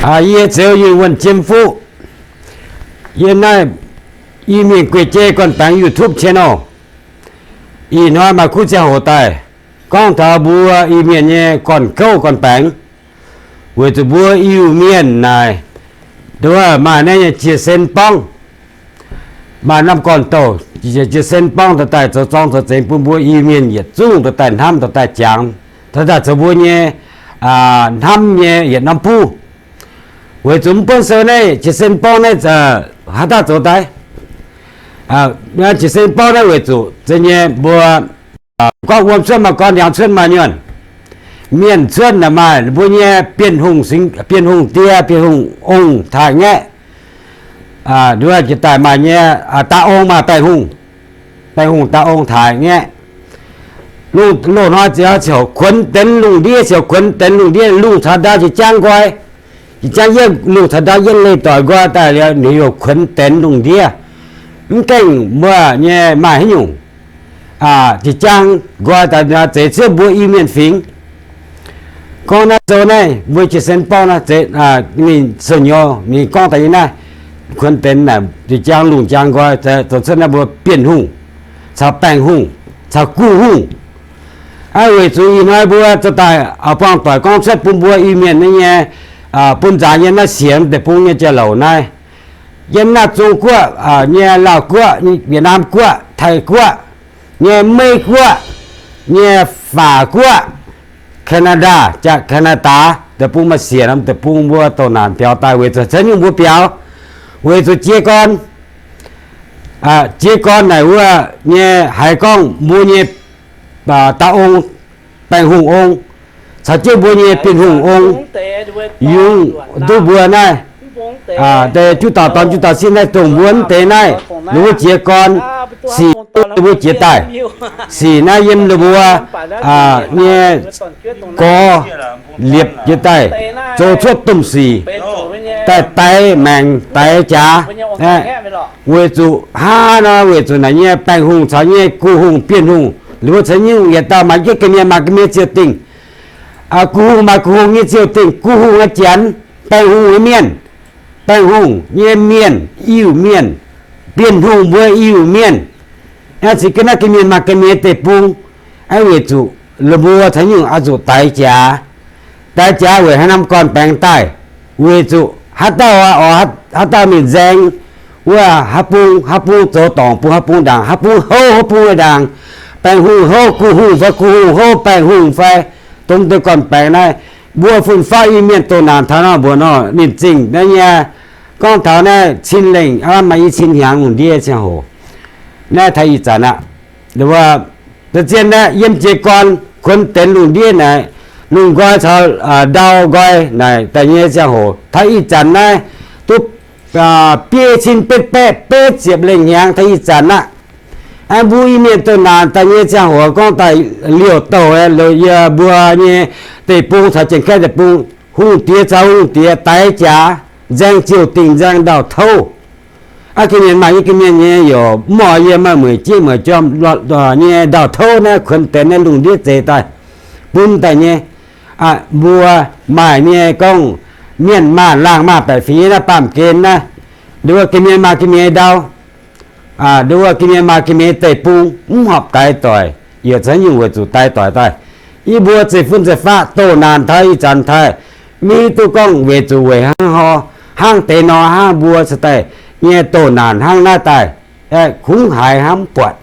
Yie Zeuz Yunh Wuonh Jiem Fuqv. Yie naaiv Iu-Mienh Gueiv Jei Gorn-Baengx YouTube channel. Ih hnoi maaih kuv ziangh hoc daaih gorngv taux mbuo Iu-Mienh nyei gorn-gouv gorn-baengx. Weic zuqc mbuo Iu-Mienh naaic, nduov maaih naaiv nyei Jiex Sen Borngv, maaih norm gorn-douh Jiex Sen Borngv dorh daaih zoux zorng zoux zengx bun mbuo Iu-Mienh yietc zungv dorh daaih hnamv, dorh daaih jangx, dorh daaih zoux mbuo nyei hnamv nyei yietc norm buv. Weic zuqc mv buonv sou naaiv Jiex Sen Borngv naaiv haaix dauh zoux daaih? Jiex Sen Borngv naaiv weic zuqc zeiz nyei mbuo gorngv wuom cuotv maaih gorn, ndiangx cuotv maaih nyuonh, mienh cuotv naaic maaih mbuo nyei Bienh Hungh, Bienh Hungh die, Bienh Hungh ong taaih ngaeqv. Nduov jiex daaih maaih nyei da'ong, maaih Baengh Hungh, Baengh Hungh da'ong taaih ngaeqv. Loz-hnoi ziouc kuonx denx lungh ndiev, ziouc kuonx denx lungh ndiev, lungh caux ndau jiex jaang nqoi. Jiex jaang yietv lungh caux ndau yietv leih doic nqoi daaih liuz, ninh youh kuonx denx lungh ndiev. Mv gaengh mbuo nyei maaih haaix nyungc jiex jaang nqoi daaih zeix cuotv mbuo Iu-Mienh fingx. Gorngv naaiv sou naaiv mbuo Jiex Sen Borngv naaiv, ninh sou nyouz ninh gorngv daaih nyei naaiv, kuonx denx naaic jiex jaang lungh jaang nqoi zoux cuotv naaiv mbuo Bienh Hungh caux Baengh Hungh caux Guv Hungh. Aa, weic zuqc ih hnoi mbuo zoux daaih buangh doic gorngv cuotv bun mbuo Iu-Mienh naaiv nyei, bun nzaanx yiem naaiv siec deic-bung nyei jauv-louc naaiv, yiem naaiv Zong Guoqv nyei, Laauh Guoqv, Yietc Naamh Guoqv, Taiv Guoqv nyei, Meiv Guoqv nyei, Faac Guoqv, Canada, jaa Canada deic-bung, maaih siec norm deic-bung mbuo douc naanc biaux daaih weic zuqc caux nyungc mbuo biaux, weic zuqc jiez gorn. Jiez gorn naaic wuov nyei haiz gorngv mbuo nyei da'ong, Baengh Hungh ong, caux jienv mbuo nyei Bienh Hungh ong, yungz duqv mbuo naaiv deix juqv dauh dorn juqv dauh sieqv naaiv dongh mbuo mv deix naaiv, ninh mbuo jiez gorn, sic ninh mbuo jiez daaih. Sic naaiv yiem ninh mbuo nyei gorx liepc jiez daaih, zoux cuotv domh sic daaih daix maengc daix jaax. Weic zuqc hnangv nor, weic zuqc naaic nyei Baengh Hungh caux nyei Guv Hungh, Bienh Hungh, ninh mbuo caux nyungc yietc dauh maaih jienv ga'mienh maaih ga'mienh ziouc dingh. Guv Hungh maaih Guv Hungh nyei ziouc dingh, Guv Hungh nyei janx, Baengh Hungh nyei mienh, Baengh Hungh nyei mienh, Iu-Mienh, Bienh Hungh mbuo Iu-Mienh. Aa, cingx ga'naaiv ga'mienh maaih ga'mienh deic-bung. Aa, weic zuqc ninh mbuo caux nyungc oix zuqc daix jaax. Daix jaax weic haaix norm gorn-baengx daaih? Weic zuqc haaix dauh, haaix dauh mingh nzaeng wuov haaix bung, haaix bung zoux dorngc bung haaix bung ndaangc, haaix bung houv haaix bung ndaangc, Baengh Hungh houv Guv Hungh fai Guv Hungh houv Baengh Hungh fai, dongh deix gorn-baengx naaiv, mbuo fun-faqv Iu-Mienh doh naanc taux nor, mbuox nor ninh zingh naaiv nyei. Gorngv taux naaiv cin lengh aqv, maaih i cin hnyangx lungh ndiev ziangh hoc. Naaiv taux ih zanc aqv. Zien naaiv yiem jiez gorn kuonx denx lungh ndiev naaic, lungh nqoi caux ndau nqoi naaic daaih nyei ziangh hoc, taux ih zanc naaiv duqv biei cin betv baeqv betv ziepc lengh hnyangx taux ih zanc aqv. Mbuo Iu-Mienh doh naanc daaih nyei ziangh hoc gorngv daaih liouh douh, yie mbuo nyei deic-bung caux Janx-Kaeqv deic-bung, hungh diex caux hungh diex daix jaax, nzaeng ziouc dingh nzaeng ndau-touv. Aa, ga'mienh maaih nyei ga'mienh nyei youc, mv oix yie maaih mueic jieqv mueic jorm nyei ndau-touv naaiv kuonx denx naaiv lungh ndiev zeix daaih, bun daaih nyei. Mbuo maaih nyei gorngv mienh maah laangh maah baeqc fingx nyei naaiv baamh gen naaiv, nduov ga'mienh maaih ga'mienh ndau, nduov ga'mienh maaih ga'mienh deic-bung, mv horpc daix doic, yietc caux nyungc weic zuqc daix doic daaih. Yie mbuo zeiv-fun zeiv-faqv doh naanc taux ih zanc taaih, mv hiuv duqv gorngv weic zuqc weic hnangv hor, hnangv deix nor hnangv mbuo cingx daaih nyei doh naanc hnangv naaiv daaih, kungx haiz hnangv mv buatc.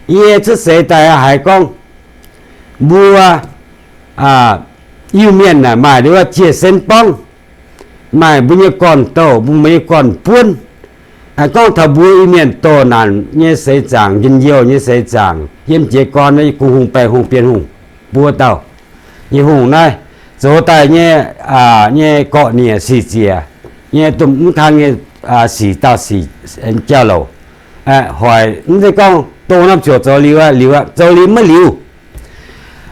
Yie cuotv seix daaih haiz gorngv mbuo Iu-Mienh naaic maaih nduov Jiex Sen Borngv, maaih mbuo nyei gorn-douh, mbuo nyei gorn-buonv. Gorngv taux mbuo Iu-Mienh doh naanc nyei seix zaangc, njien-youh nyei seix zaangc, yiem jiez gorn Guv Hungh, Baengh Hungh, Bienh Hungh, mbuo dauh nyei hungh naaiv, zoux daaih nyei, nyei gorqv-nieqv sic ziec, nyei domh mv kang nyei sic dauh sic jauv-louc, hoic mv zeiz gorngv dongh norm ziouc zoux liuz aqv, liuz aqv, zoux liuz maiv liuz.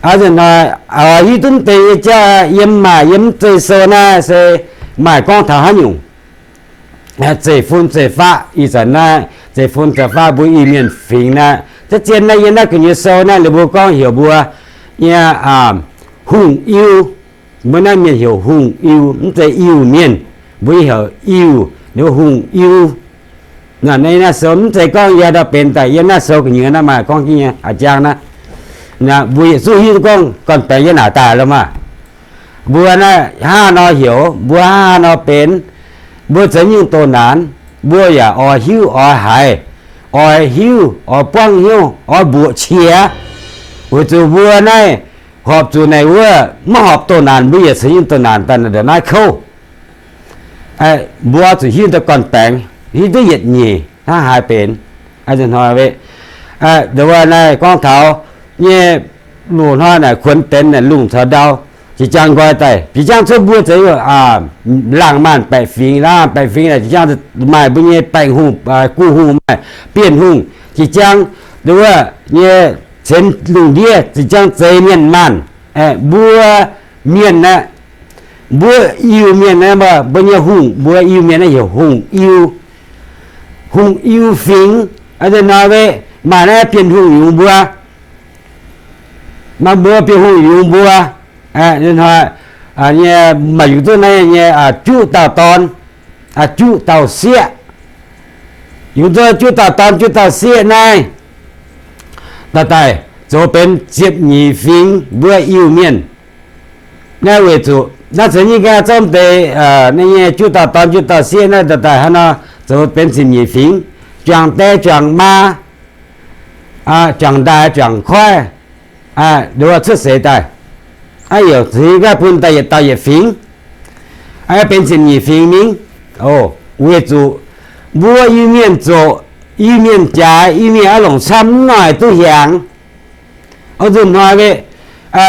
Aa, nzunc hnoi hiuv duqv deix nyei jauv yiem maaih yiem mv zeiz sou naaiv se maaih gorngv taux haaix nyungc zeiv-fun zeiv-faqv ih zanc naaiv, zeiv-fun zeiv-faqv mbuo Iu-Mienh fingx naaiv, za'gengh naaiv yiem naaiv gu'nyuoz sou naaiv ninh mbuo gorngv heuc mbuo nyei hungh iu, Mbuo naaiv mienh heuc hungh Iu, mv zeiz Iu-Mienh. Mbuo heuc Iu, ninh hungh Iu. Naaiv sou mv zeiz gorngv yie ndau benx daaih, yiem naaiv sou gu'nyuoz naaiv maaih gorngv jienv nyei a'jang naaiv. Mbuo yietc zungv hiuv duqv gorngv gorn-baengx yiem naaic daaih lo maah. Mbuo naaiv hnangv haaix nor heuc, mbuo hnangv haaix nor benx, mbuo za'nyungc doh naanc, mbuo yaac oix hiuv oix haiz, oix hiuv oix buangv hnyouv oix mbuoqc qiex. Weic zuqc mbuo naaiv horpc zuqc naaic wuov, maiv horpc doh naanc mbuo yaac za'nyungc doh naanc daaih ndongc naaiv kouv. Mbuo zuqc hiuv duqv gorn-baengx, hiuv duqv yietc nyeic hnangv haaix benx. Hnoi wuov naaiv gorngv taux nyei loz-hnoi naaic kuonx benx naaic lungh caux ndau, jiex jaang nqoi daaih, jiex jaang cuotv mbuo zeix laangh maanh baeqc fingx, laangh maanh baeqc fingx naaic jiex jaang maaih mbuo nyei baengh hungh, guh hungh, maaih Bienh Hungh, jiex jaang wuov nyei ceix lungh ndiev, jiex jaang zeix mienh maanh. Mbuo mienh aeqv, mbuo Iu-Mienh aeqv, mbuo nyei hungh, mbuo Iu-Mienh aeqv heuc hungh Iu, hungh Iu fingx. Hnoi wuov maaih naaiv Bienh Hungh yungz mbuo, maaih mbuo Bienh Hungh yungz mbuo. Hnoi maaih yungz duqv naaiv nyei juqv dauh dorn, juqv dauh sieqv. Yungz duqv juqv dauh dorn juqv dauh sieqv naaiv, daaih daaih zoux benx ziepc nyeic fingx mbuo Iu-Mienh. Naaiv weic zuqc naaiv ceix nyei ga'naaiv zorqv deix naaiv nyei juqv dauh dorn juqv dauh sieqv naaiv daaih daaih hnangv nor zoux benx ziepc nyeic fingx, juangc die juangc maa, juangc ndaaix juangc koiv, cuotv seix daaih, yaac ceix nyei ga'naaiv bun daaih yietc dauh yietc fingx, benx ziepc nyeic fingx mingh. Weic zuqc mbuo Iu-Mienh zoqc, Iu-Mienh jaaix, Iu-Mienh oix longc camv mv noic duqv hiaangx. Oix nzunc hnoi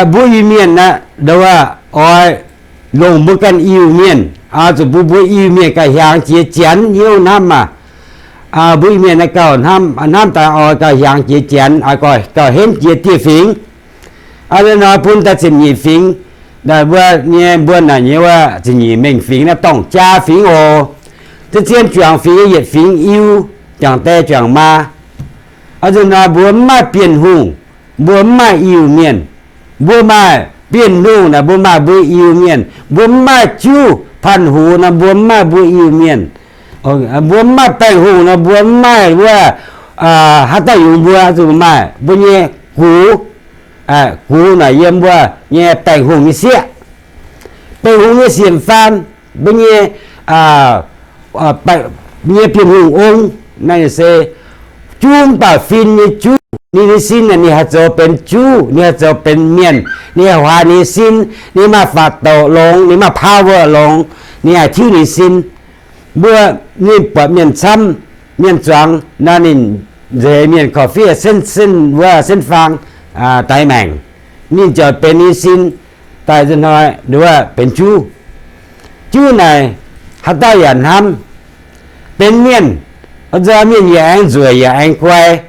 mbuo Iu-Mienh aqv, oix longc mbuo ganh Iu-Mienh, zuqc bun mbuo Iu-Mienh gauh hiaangx jiex janx hnyouv hnamv maah. Mbuo Iu-Mienh gauh hnamv, hnamv daaih oix gauh hiaangx jiex janx, gauh henv jiex dieh fingx. Hnoi bun daaih ziepc nyeic fingx, mbuo nyei, mbuo naaic nyei wuov ziepc nyeic mengh fingx naaiv dorngh jaa fingx oc. Zien zien juangc fingx nyei yietc fingx Iu, juangc die juangc maa. Nzunc hnoi mbuo mv maaih Bienh Hungh, mbuo mv maaih Iu-Mienh. Mbuo maaih Bienh Hungh naaic mbuo maaih mbuo Iu-Mienh. Mbuo mv maaih juv Panh Hux nor mbuo mv maaih mbuo Iu-Mienh. Mbuo mv maaih Baengh Hungh nor mbuo mv maaih wuov, haaix dauh yungz mbuo zuqc maaih mbuo nyei gux. Gux naaic yiem mbuo nyei Baengh Hungh nyei sieqv, Baengh Hungh nyei sienx faan, mbuo nyei, mbuo nyei Bienh Hungh ong. Naaiv se juv mv baac fin nyei juv. Ninh nyei sin naaic ninh haih zoux benx juv, ninh haih zoux benx mienh, ninh haih huaax ninh nyei sin, ninh maaih faatv douc longx, ninh maaih power longx, ninh haih tiuv ninh sin. Mbuo, ninh buatc mienh camv, mienh zuangx nor ninh nzeix mienh korv-fiev senv, senv wuov senv faang, daix maengc. Ninh ziouc benx ninh sin daaih nzunc hnoi wuov benx juv. Juv naaic haaix dauh yaac hnamv. Benx mienh, nzunc mienh yaac aengx nzueic yaac aengx guai.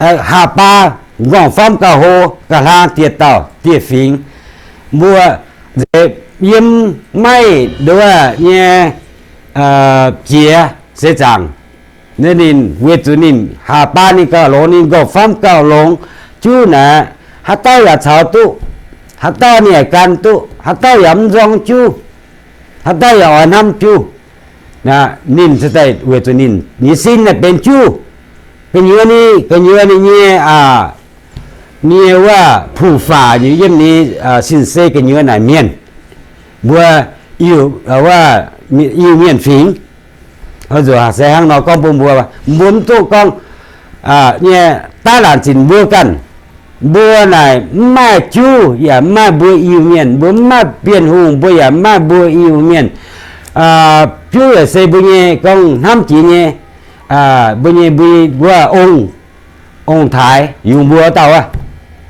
Haah baa, nqorngv-famv gauh hlo, gauh hlang dieh dauh dieh fingx. Mbuo nzeix yiem maiv nduov nyei jiex seix zaangc. Ninh weic zuqc ninh haah baa ninh gauh longx, ninh nqorngv-famv gauh longx. Juv naaic haaix dauh yaac caux duqv, haaix dauh ninh yaac gan duqv, haaix dauh yaac mv nzorng juv, haaix dauh yaac oix hnamv juv. Ninh weic zuqc ninh nyei sin naaic benx juv. Gu'nyuoz ninh, gu'nyuoz ninh nyei, nyei wuov puqv-faac yiem ninh sin se gu'nyuoz naaic mienh. Mbuo Iu-Mienh fingx, se hnangv nor gorngv bun mbuo, mbuo mv duqv gorngv nyei daav laanc zinc mbuo ganh. Mbuo naaic mv maaih juv yaac mv maaih mbuo Iu-Mienh, mbuo mv maaih Bienh Hungh mbuo yaac mv maaih mbuo Iu-Mienh. Juv yaac se mbuo nyei gorngv hnamv jiex nyei, mbuo nyei mbuo wuov ong, ong-taaix yungz mbuo dauh aqv.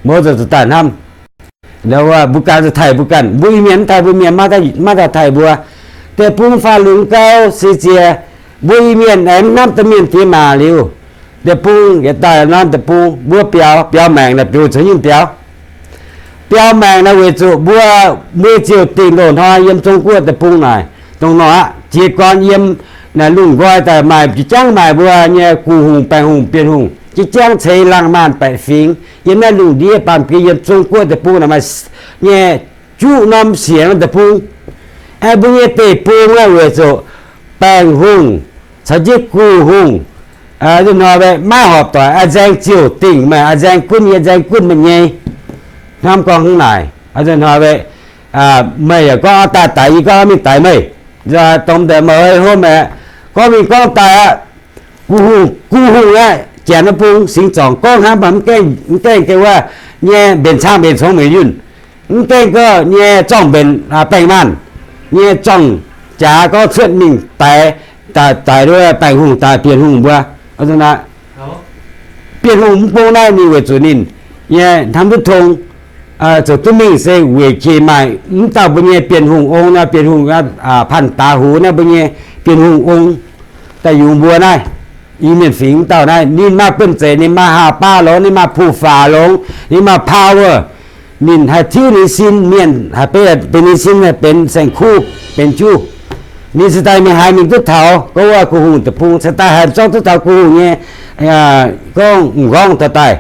Mbuo zuqc daaih hnamv, mbuo ganh zuqc taaih mbuo ganh, mbuo Iu-Mienh mv taaih mbuo Mienh, maiv daaih taaih mbuo. Deic-bung faah lunx gau se ziex, mbuo Iu-Mienh aengx mv hnamv domh mienh diex maac liuz, deic-bung yietc dauh hnamv deic-bung, mbuo biaux, biaux maengc naaic biux caux nyungc biaux. Biaux maengc naaic weic zuqc mbuo, mbuo ziouc dingc loz-hnoi yiem Zong Guoqv deic-bung naaic, dongh nor aqv, jiez gorn yiem naaic lungh nqoi daaih maaih jiex jangv maaih mbuo nyei guh hungh, baengh hungh, bienh hungh, jiex jangv ceix laangh maanh baeqc fingx. Yiem naaiv lungh ndiev baamh gen yiem Zong Guoqv deic-bung naaic maaih nyei juqv norm sienx deic-bung. Aeqv, mbuo nyei deic-bung naaiv weic zuqc Baengh Hungh caux jienv Gu Hungh, ih hnoi maiv horpc doic, nzaeng ziouc dingh, meih nzaeng gunv yie, nzaeng gunv meih nyei. Hnamv gorngv hnangv naaic, ih hnoi meih yaac gorngv daaih daix, yie gorngv mingh daix meih. Dongh deix meih hlo maengc, gorngv mingh gorngv daaih aqv. Gu Hungh, Gu Hungh aeqv, janx wuov bung singx zorngc gorngv hnangv, mv gaengh, mv gaengh gengh wuov nyei mbenc cang mbenc congx mbenc yunh, mv gaengh gauh nyei zorngh mbenc baengh maanh, nyei zorngh jaax gorngv cuotv mingh daix, daix, daix wuov Baengh Hungh daaih Bienh Hungh mbuo. Bienh Hungh mv bung naaiv ninh weic zuqc ninh nyei hnamv duqv tong, zoux duqv mingh se weic jiex maaih mv dauh mbuo nyei Bienh Hungh ong naaiv, Bienh Hungh, Panh Daax Hux naaiv mbuo nyei Bienh Hungh ong daaih yungz mbuo naaiv. Iu-Mienh fingx mv dauh naaiv, ninh maaih buonv-zeic, ninh maaih haac baa longx, ninh maaih puv faaux longx, ninh maaih power. Ninh haih tiuv ninh sin, mienh haih benx, benx ninh sin haih benx saeng-kuv, benx juv. Ninh cingx daaih mingh haaix mingh duqv taux gorngv wuov Gu Hungh deic-bung, cingx daaih haih zorqv duqv taux Gu Hungh nyei gorngv m'nqorngv daaih daaih.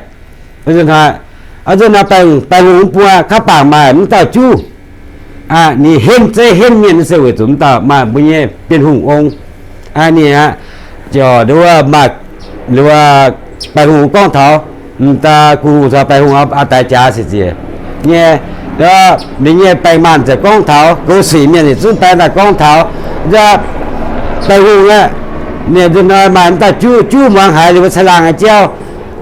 Ih hnoi, Baengh, Baengh Hungh mv bung aqv, kaav bangc maaih mv dauh juv, ninh henv zeiv henv mienh se weic zuqc mv dauh maaih mbuo nyei Bienh Hungh ong. Ninh aqv, ziouc wuov maaih, wuov Baengh Hungh gorngv taux, m'daaih Gu Hungh caux Baengh Hungh a'daix jaax se ziex nyei, ninh nyei baeng maanh ziouc gorngv taux, goux sic mienh yietc zungv baeng daaih gorngv taux, Baengh Hungh aqv, ninh ih hnoi maaih mv dauh juv, juv muangx haiz liuz mbuo caangh laangh nyei jauv.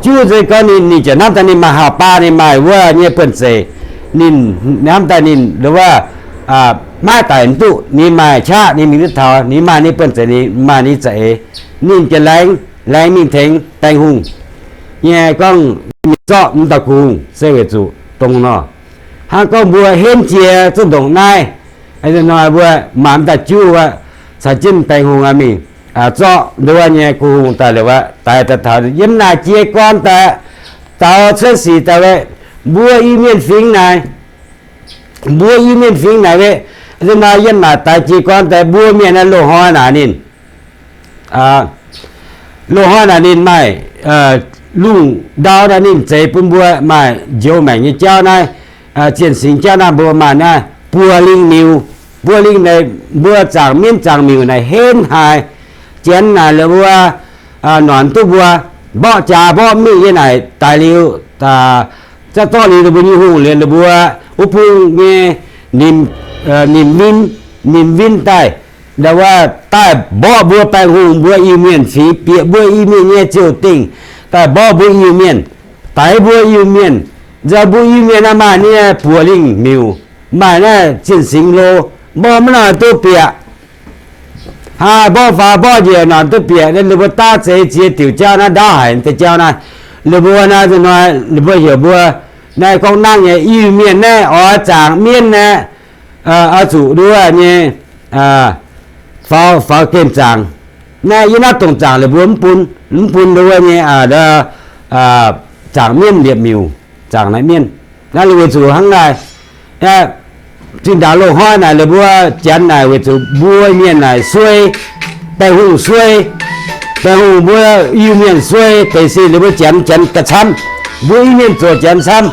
Juv se gorngv ninh, ninh ziouc hnamv daaih ninh maaih haac baa, ninh maaih wuov nyei buonv-zeic, ninh hnamv daaih ninh wuov maiv daic mv duqv, ninh maaih qaqv ninh mingh duqv taux, ninh maaih ninh buonv-zeic, ninh maaih ninh za'eix, ninh ziouc laengz, laengz mingh tengx Baengh Hungh nyei gorngv mingh zorqv mv dauh Gu Hungh se weic zuqc dongh nor. Hnangv gorngv mbuo henv jiex zuqv ndongc naaiv, ih hnoi mbuo maaih mv dauh juv wuov caux jienv Baengh Hungh mingh zorqv nduov nyei Gu Hungh daaih liuz aqv, daix daaih taux yiem naaic jiez gorn daaih, daaux cuotv sic daaih, mbuo Iu-Mienh fingx naaic, mbuo Iu-Mienh fingx naaic, ih hnoi yiem naaic daix jiez gorn daaih mbuo mienh naaiv loz-hnoi naaic ninh, loz-hnoi naaic ninh maaih lungh ndau naaiv ninh zeix bun mbuo maaih njoux maengc nyei jauv naaiv, zienh singx jauv naaiv mbuo maaih naaiv buo lingh miuc. Buo lingh naaic mbuo zaangc mienv zaangc miuc naaic henv haic. Janx naaic la'buo nonc duqv mbuo mborqv jaax mborqv mingh yie naaic daix liuz, za'dorh liuz ninh mbuo nyei hungh liuz ninh mbuo wuov bung nyei nimc, nimc win, nimc win daaih, wuov daaih mborqv mbuo Baengh Hungh mbuo Iu-Mienh fingx, bieqc mbuo Iu-Mienh nyei ziouc dingh, daaih mborqv mbuo Iu-Mienh, daix mbuo Iu-Mienh. Nzauh mbuo Iu-Mienh naaiv maaih nyei buoz lingh miuc, maaih naaiv zinh singx hlo, mborqv maiv nor duqv bieqc. Haa, mborqv faaux mborqv njiec nor duqv bieqc. Ninh mbuo daav zeix ziex diuc jauv naaiv ndaauv haic deix jauv naaiv. Ninh mbuo naaiv ih hnoi ninh mbuo heuc mbuo naaiv gorngv nangv nyei Iu-Mienh naaiv oix zaangc mienv naaiv, oix zuqc nduov nyei faaux, faaux gemh zaangc. Naaiv yie naaiv dongc zaangc ninh mbuo mv bun, mv bun nduov nyei zaangc mienv liepc miuc, zaangc naaiv mienv. Naaiv weic zuqc hnangv naaiv, zinh ndaangc loz-hnoi naaic ninh mbuo Janx naaic weic zuqc mbuo mienh naaic suei, Baengh Hungh suei, Baengh Hungh mbuo Iu-Mienh suei, beic sih ninh mbuo Janx, Janx gauh camv, mbuo Iu-Mienh zoqc Janx camv.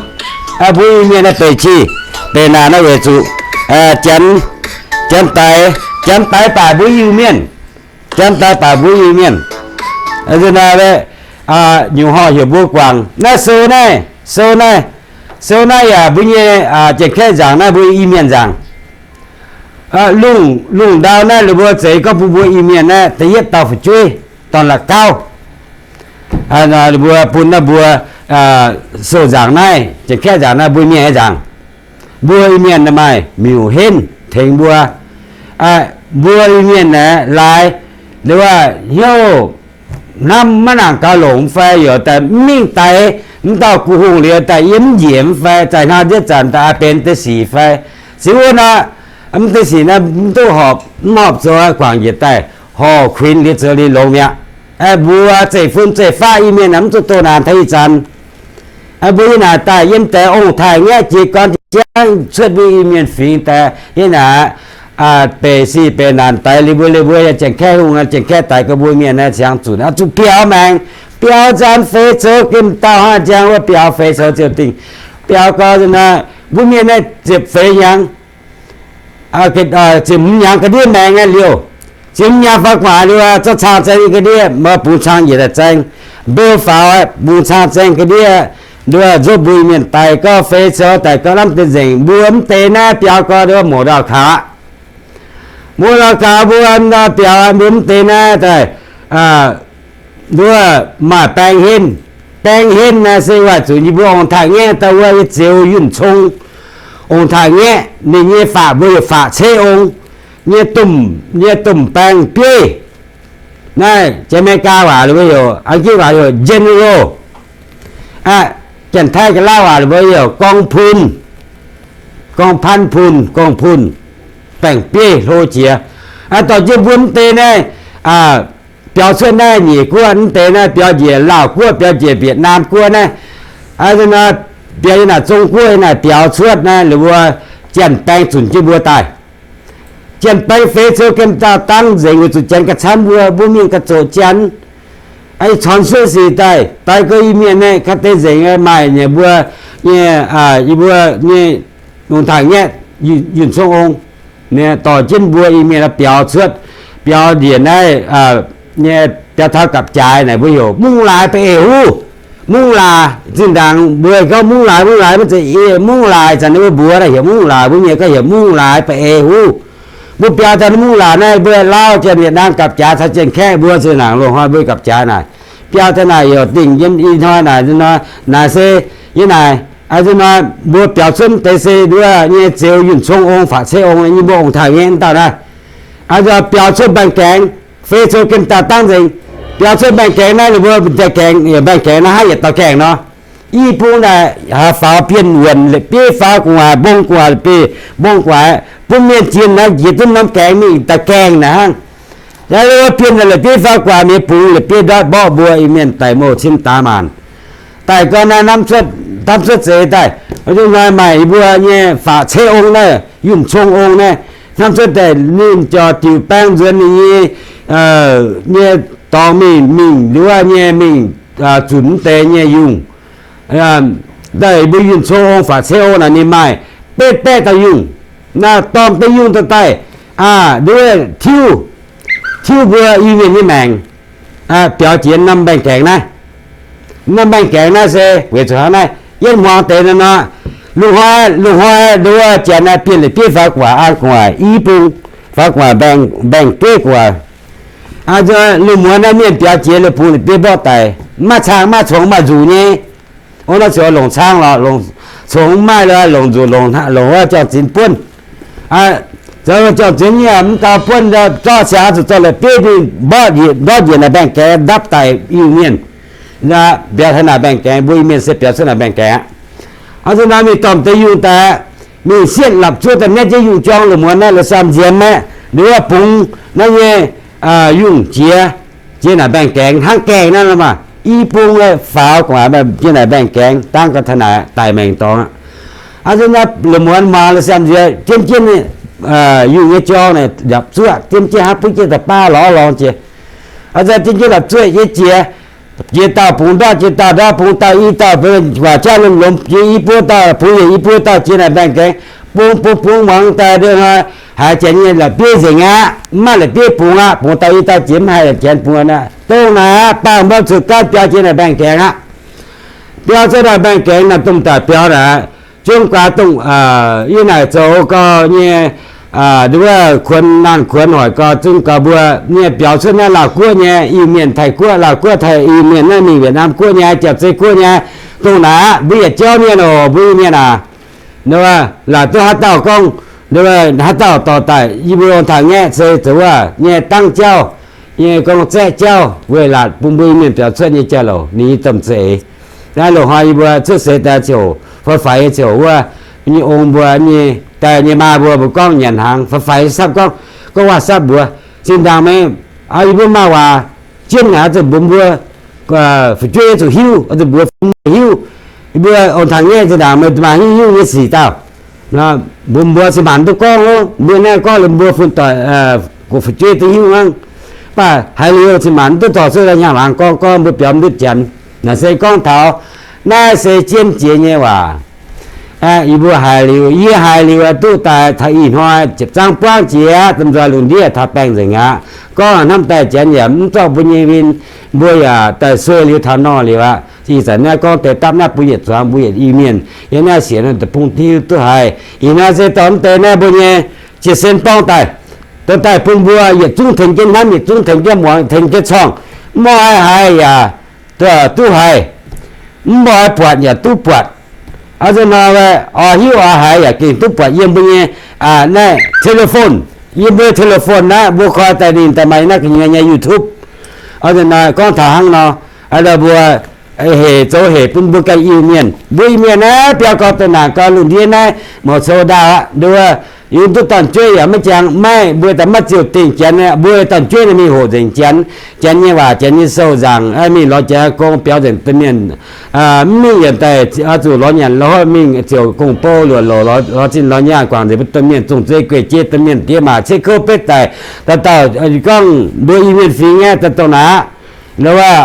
Mbuo Iu-Mienh naaiv beic qih, beic naanc naaiv weic zuqc Janx, Janx daix, Janx daix baac mbuo Iu-Mienh, Janx daix baac mbuo Iu-Mienh. Nyungc horh heuc mbuo guangc naaiv sou naaiv, sou naaiv, sou naaiv yaac mbuo nyei Janx-Kaeqv nzaangc naaiv, mbuo Iu-Mienh nzaangc. Lungh, lungh ndau naaiv ninh mbuo zeix gorngv bun mbuo Iu-Mienh naaiv da'yietv dauh fu'jueiv, dorn-la'gauv. Ninh mbuo bun naaiv mbuo sou nzaangc naaiv, Janx-Kaeqv nzaangc naaiv mbuo Mienh nyei nzaangc. Mbuo Iu-Mienh maaih miuc henv tengx mbuo. Mbuo Iu-Mienh naaiv laaix, wuov hnyouv hnamv maiv nangc gaux longc mv fai, yaac daaih mv mingh daix mv dauh Gu Hungh liuz daaih yiem mv njiec mv fai, daaih hnangv nziouv zanc daaih benx deix sic fai. Se wuov naaiv, mv deix sic naaiv mv duqv horpc, mv horpc zoux guangc njiec daaih, horpc kuinx liuz zoux liuz longx mi'aqv. Mbuo zeiv-fun zeiv-faqv Iu-Mienh naaiv mv zuqc doh naanc taux ih zanc. Mbuo yie naaic daaih yiem deix ong-taaix ngaeqv jiez gorn jangv cuotv mbuo Iu-Mienh fingx daaih yie naaic, beic sih beic naanc daix liuz mbuo, liuz mbuo Janx-Kaeqv hungh, Janx-Kaeqv daix gorx mbuo Mienh naaiv ziangx zunc oix zuqc biaux maengc, biaux nzaanx feix zoux gemh dauh hnangv jangx wuov biaux feix zoux ziouc dingh. Biaux gorx naaiv, Mbuo mienh naaiv ziepc feix hnyangx, ziepc hmz hnyangx ga'ndiev maengx naaiv liouh. Ziepc hmz hnyangx faaux gu'nguaaic liuz, zorqv cang zaeng ga'ndiev, mbuo bungx cang njiec daaih zaeng, mbeu faaux, bungx cang zaeng ga'ndiev, nduov nzopv mbuo Iu-Mienh daaih gorngv feix zoux daaih gorngv lamh deix nzengc. Mbuo mv deix naaiv biaux gorx nduov mouz ndau kaux aqv. Mouz ndau kaux mbuo biaux mbuo mv deix naaiv daaih, nduov maaih baeng henv. Baeng henv naaiv se waaic zuqc yie mbuo ong-taaix-ngaeqv dauh wuov nyei zeux yunh cong. Ong-taaix-ngaeqv ninh nyei faqv mbuo heuc faqv ceiv ong, nyei domh, nyei domh baeng bieiv. Naaiv Janx-Meigaa waac mbuo heuc, Angiv waac heuc general. Janx-Taiv ga'lauv waac mbuo heuc กองพล, กองพันพล, กองพล, baeng bieiv hlo jiex. Dorh jienv mbuo mv deix naaiv biaux cuotv naaiv Nyeic Guoqv, mv deix naaiv biaux njiec Laauh Guoqv, biaux njiec Mbietc Naamh Guoqv naaiv, biaux yiem naaic Zong Guoqv naaic biaux cuotv naaiv, ninh mbuo Janx-Baeng zunc jienv mbuo daaih. Janx-Baeng feix zoux gemh dauh dangv nzengc weic zuqc Janx gauh camv mbuo, mbuo mingh gauh zoqc Janx. Corc cuotv sic daaih, daaih gorx Iu-Mienh naaiv ga'deix nzengc maaih nyei mbuo nyei, yie mbuo nyei ong-taaix-ngaeqv, yunh cong ong, dorh jienv mbuo Iu-Mienh biaux cuotv, biaux njiec naaiv nyei biaux taux gapv-jaaix naaic mbuo heuc mungv laaix baeqv eix huv. Mungv laaix zinh ndaangc mbuo gorngv mungv laaix, mungv laaix maiv zeiz, mungv laaix zanc ninh mbuo mbuox naaiv heuc mungv laaix, mbuo mienh gorngv heuc mungv laaix baeqv eix huv. Mbuo biaux taux mungv laaix naaiv mbuo Lauv Janx-Mienh naaiv gapv-jaaix caux Janx-Kaeqv mbuo zinh ndaangc loz-hnoi mbuo gapv-jaaix naaic, biaux taux naaic heuc dingc yiem ih hnoi naaic, naaic se yie naaic, hnoi mbuo biaux cuotv deix se nduov nyei zeux yunh cong ong, faqv ceiv ong, yie mbuo ong-taaix-ngaeqv dauh naaiv. Biaux cuotv mbaengx-gaengx, feix zoux gemh dauh dangv nzengc. Biaux cuotv mbaengx-gaengx naaiv ninh mbuo daaih gaengh, mbaengx-gaengx naaiv hnangv yietc dauh gaengh nor. I bung naaic faaux Bienh Wuonc la'bieiv faaux gu'nguaaic, mbong gu'nguaaic la'bieiv mbong gu'nguaaic, bun mienh zienh naaiv jiex duqv norm gaengh mingh daaih gaengh naaic hnangv. Yaac bienh la'bieiv faaux gu'nguaaic mienh bungx la'bieiv ndortv mborqv mbuo Iu-Mienh daic mouh cin daax maanc. Daaih gorngv naaiv hnamv cuotv, hnamv cuotv zeiz daaih, hnoi maaih yie mbuo nyei faqv ceiv ong naaiv, yunh cong ong naaiv, hnamv cuotv daaih ninh jorc diuc baeng nzuonx ninh nyei, nyei dorngx mingh, mingh nduov nyei mingh zunc mv deix nyei yungh. Daaih mbuo yunh cong ong faqv ceiv ong naaic ninh maaih betv baeqv dauh yungh. Naaiv dorh deix yungh daaih daaih, nduov tiuv, tiuv mbuo Iu-Mienh nyei maengc, biaux jiex norm mbaengx-gaengx naaiv. Norm mbaengx-gaengx naaiv se weic zuqc hnangv naaiv, yietv hmuangx deix nor nor, lungh hnoi, lungh hnoi nduov Janx naaiv bienh la'bieiv faaux gu'nguaaic, an gu'nguaaic i bung, faaux gu'nguaaic mbaengx-bieiv gu'nguaaic. Lungh muonz naaiv mienh biaux jiex liuz bungx la'bieiv mborqv daic, maiv cang maiv congx maaih nzuqc nyei. Ov, naaiv ziouc longc cang lorqc, congx maiv maaih lorqc, longc nzuqc, longc wuov jangx-zinx buonv. Zoux jangx-zinx nyei mv gaux buonv, zorqv siangx zuqc zorqv la'bieiv mingh mborqv, ndortv njiec naaic mbaengx-gaengx ndapv daic Iu-Mienh. Biaux taux naaic mbaengx-gaengx, mbuo Iu-Mienh se biaux cuotv naaic mbaengx-gaengx aqv. Hnangv naaic mingh dorh deix yungh daaih, mingh sietv lapc zuov daaih mietv jienv yungh jorng lungh muonz naaiv la'samh nziex maengx, nduov bungx naaiv nyei yungh jiex, jiex naaic mbaengx-gaengx hnangv gaengh naaiv nor maah, i bung faaux gu'nguaaic jiex naaic mbaengx-gaengx dangv ga'naaiv daic maengx dorngx aqv. Hnangv naaiv lungh muonz muangx la'samh nziex jienv jienv yungh nyei jorng naaic lapc zuov jienv jienv hnangv buov jienv da'baav lorz lorngx jiex. Hnangv naaiv jienv jienv lapc zuov yie jiex, jiex dauh bungx ndortv jiex dauh, ndortv bungx dauh, i dauh guaax jauv lomh lomh jiex i buo dauh, bungx yietc i buo dauh jiex naaic mbaengx-gaengx, bungx bungx bungx muangx daaih hnoi haiz janx nyei la'bieiv nzengc aqv, mv maaih la'bieiv bungx aqv, bungx dauh i dauh jiex mv haih janx bungx aqv. Dongh naaic aqv, baamh mbuo zuqc gaanv biaux jiex naaic mbaengx-gaengx aqv. Biaux cuotv naaic mbaengx-gaengx naaic dongh daaih biaux naaic, zong guaax dongh yie naaic zoux gau nyei, nduov kuonx naanh kuonx hoic gau zong gau mbuo nyei biaux cuotv naaiv Laauh Guoqv nyei Iu-Mienh, Taiv Guoqv, Laauh Guoqv, Taiv Iu-Mienh naaiv mingh Wietc Naamh Guoqv nyei, Jauv-Zei Guoqv nyei, dongh naaic aqv, mbuo yietc jauv mienh oc, mbuo Iu-Mienh aac. Nduov laaix duqv haaix dauh gorngv, nduov haaix dauh dorh daaih yie mbuo ong-taaix-ngaeqv se zoux wuov nyei dangv jauv, nyei gorngv zaeqv jauv weic laatc bun mbuo Iu-Mienh biaux cuotv nyei jauv-louc ninh nyei domh za'eix. Naaiv loz-hnoi yie mbuo cuotv seix daaih ziouc faix-faix nyei ziouc wuov nyei ong mbuo nyei daaih nyei maa mbuo, mbuo gorngv nyanc hnaangx faix-faix nyei sapv gorngv, gorngv waac-sapv mbuox zinh ndaangc meih, yie mbuo maaih waac jienv naaic zuqc mbuox mbuo fu'jueiv zuqc hiuv, zuqc mbuox fun hiuv. Yie mbuo ong-taaix-ngaeqv zinh ndaangc meih maaih hiuv hiuv nyei sic dauh, mbuox mbuox cin-maanc duqv gorngv ov. Mbuo naaiv gorngv liuz mbuo fun doic, fu'jueiv duqv hiuv hnangv. Mv baac haiz liuz cin-maanc duqv dorh cuotv daaih hnyangx-hnaangx gorngv, gorngv mbuo biaux mv ndutv janx. Naaic se gorngv taux naaiv se jienv jiex nyei waac. Yie mbuo haiz liuz, yie haiz liuz duqv daaih taux ih hnoi ziepc zangv buangv jiex, domh nzoih lungh ndiev taux baengh nzengc aqv. Gorngv hnamv daaih Janx yaac mv zorqv mbuo nyei win, mbuo yaac daaih sueih liuz taux nor liuz aqv. Ih zanc naaiv gorngv deix dapv naaiv bun yietc zuangx mbuo yietc Iu-Mienh yiem naaiv sienx deic-bung hiuv duqv haiz. Ih hnoi se dorh mv deix naaiv mbuo nyei jiex sen borngv daaih, dorh daaih bun mbuo yietc zungv tengx jienv hnamv, yietc zungv tengx jienv muangx, tengx jienv corngh. Mv oix haiz yaac duqv haiz, mv oix buatc yaac duqv buatc. Aa, nzunc nor, oix hiuv oix haiz yaac gengh duqv buatc yiem mbuo nyei naaiv telephone. Yiem mbuo telephone naaiv mbuo koi daaih ninh daaih maaih naaiv gu'nyuoz nyei YouTube. Aa, nzunc nor gorngv taux hnangv nor, mbuo hec zoux hec bun mbuo ganh Iu-Mienh. Mbuo Iu-Mienh naaiv biauv gau, douh naanc gau, lungh ndiev naaiv mouz cou ndaauh aqv. Nduov, yungz duqv dorn-jueiv yaac maiv jangx, maiv, mbuo daaih maiv ziouc dingh Janx, mbuo dorn-jueiv naaiv mingh hoqc nzengc Janx, Janx nyei waac, Janx nyei sou nzaangc, mingh lorz Janx gong biaux nzengc domh mienh. Mv mingh yietc daaih oix zuqc lorz nyanc lorz hopv mingh ziouc gong-bou luoqc louc lorz zinh lorz nyaanh guangc nzengc mbuo domh mienh, zong zei gueic jei domh mienh diex maac ceix kouv betv daic. Dauh dauh gorngv mbuo Iu-Mienh fingx aeqv, daaih dongh naaic,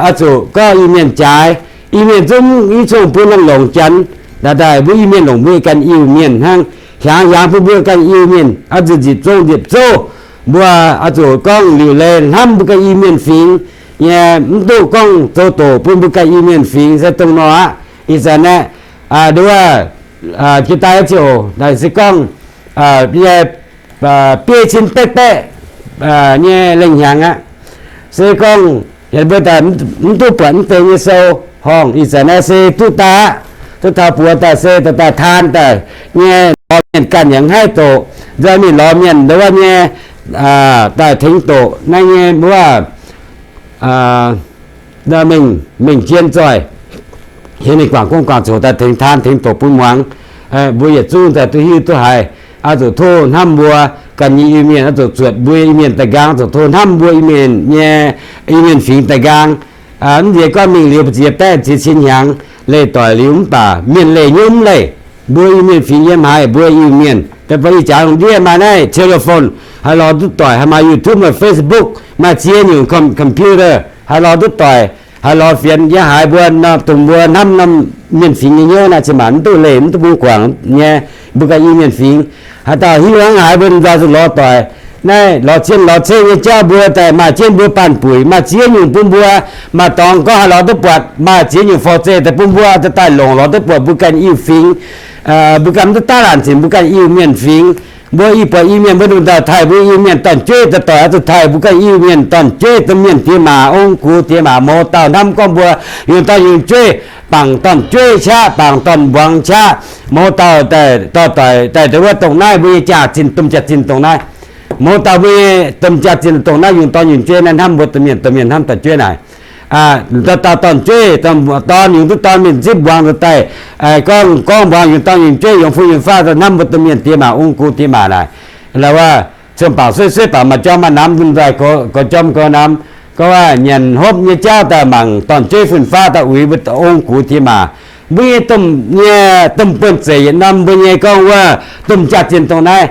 oix zuqc gorngv Iu-Mienh jaaix, Iu-Mienh zungv i cong bun longx Janx. Daaih daaih mbuo Iu-Mienh longc mbuo ganh Iu-Mienh hnangv, hiaangx hiaangx bun mbuo ganh Iu-Mienh, oix zuqc nziepc zong nziepc zouv. Mbuo oix zuqc gorngv liuc leiz hnamv mbuo ganh Iu-Mienh fingx nyei, mv duqv gorngv zoux doqc bun mbuo ganh Iu-Mienh fingx se dongh nor aqv. Ih zanc naaiv, nduov, jiex daaih ziouc naaic se gorngv nyei biei cin baeqv baeqv nyei lengh hnyangx aqv. Se gorngv mbuo daaih mv duqv buatc mv deix nyei sou horngh, ih zanc naaiv se duqv daaih aqv. Duqv taux buoz daaih se daaih taan daaih nyei lorz mienh ganh yaac mv haih doqc, nzoih mingh lorz mienh nduov nyei daaih tengx doqc naaiv nyei wuov mengh, mengh jien zoih, hieh ninh guangc gong guangc zoqc daaih tengx taan tengx doqc bun muangx. Mbuo yietc zungv daaih duqv hiuv duqv haiz, oix zuqc tov hnamv mbuo ganh nyei Iu-Mienh, oix zuqc zuotc mbuo Iu-Mienh daaih nqaang, zuqc tov hnamv mbuo Iu-Mienh nyei, Iu-Mienh fingx daaih nqaang. Mv nziex gorngv mingh liuz ziex baeqv ziex cin hnyangx leih doic liuz mv baac mienh leih nyei mv leih. Mbuo Iu-Mienh fingx yiem haaix mbuo Iu-Mienh, daaih bun ih jaax lungh ndiev maaih naaiv telephone, haih lorz duqv doic, haih maaih YouTube, maaih Facebook, maaih ziex nyungc com-, computer, haih lorz duqv doic, haih lorz fienx yiem haaix mbuo nor, dongh mbuo hnamv norm mienh fingx nyei hnyouv naaiv, cin maanc mv duqv leih, mv duqv bun guangc nyei, mbuo ganh Iu-Mienh fingx. Haaix dauh hiuv hnangv haaix mbuo nzoih zuqc lorz doic. Naaiv lorz cien lorz ceng nyei jauv mbuo daaih maaih jienv mbuo baanh buic, maaih ziex nyungc bun mbuo. Maaih dorngx gorngv haih lorz duqv buatc, maaih ziex nyungc forv-zeih daaih bun mbuo daaih longc lorz duqv buatc mbuo ganh Iu-Mienh fingx. Mbuo ganh mv duqv daaih laanh zinc mbuo ganh Iu-Mienh fingx. Mbuo i buatc Iu-Mienh mbuo ndongc dauh taaih mbuo Iu-Mienh dorn-jueiv daaih doic, oix zuqc taaih mbuo ganh Iu-Mienh dorn-jueiv domh mienh diex maac, ong-gux diex maac, mouz dauh hnamv gorngv mbuo yungz dorn yungz jueiv, bangc dorn-jueiv qaqv, bangc dorn-mbuangz qaqv, mouz dauh daaih dorh doic daaih ndongc wuov dongh naaiv mbuo nyei jaax-zinh, domh jaax-zinh dongh naaiv. Mouz dauh mbuo nyei domh jaax-zinh dongh naaiv yungz dorn yungz jueiv naaiv hnamv mbuo domh mienh, domh mienh hnamv dorn-jueiv naaic. Dauh dauh dorn-jueiv, dorn yungz duqv dorn mienh zipv mbuangz daaih, gorngv gorngv mbuangz yungz dorn yungz jueiv, yungz fun yungz faqv daaih hnamv mbuo domh mienh diex maac, ong-gux diex maac naaic. La'wuov, cun bangc sueih sueih bangc maaih jorm maaih namx nzunc nzoih goux jorm goux namx. Gorngv nyanc hopv nyei jauv daaih mangc dorn-jueiv fun-faqv daaih uix mbuo ong-gux diex maac. Mbuo nyei domh, nyei domh buonv zeic yietc norm mbuo nyei gorngv wuov domh jaax-zinh dongh naaiv.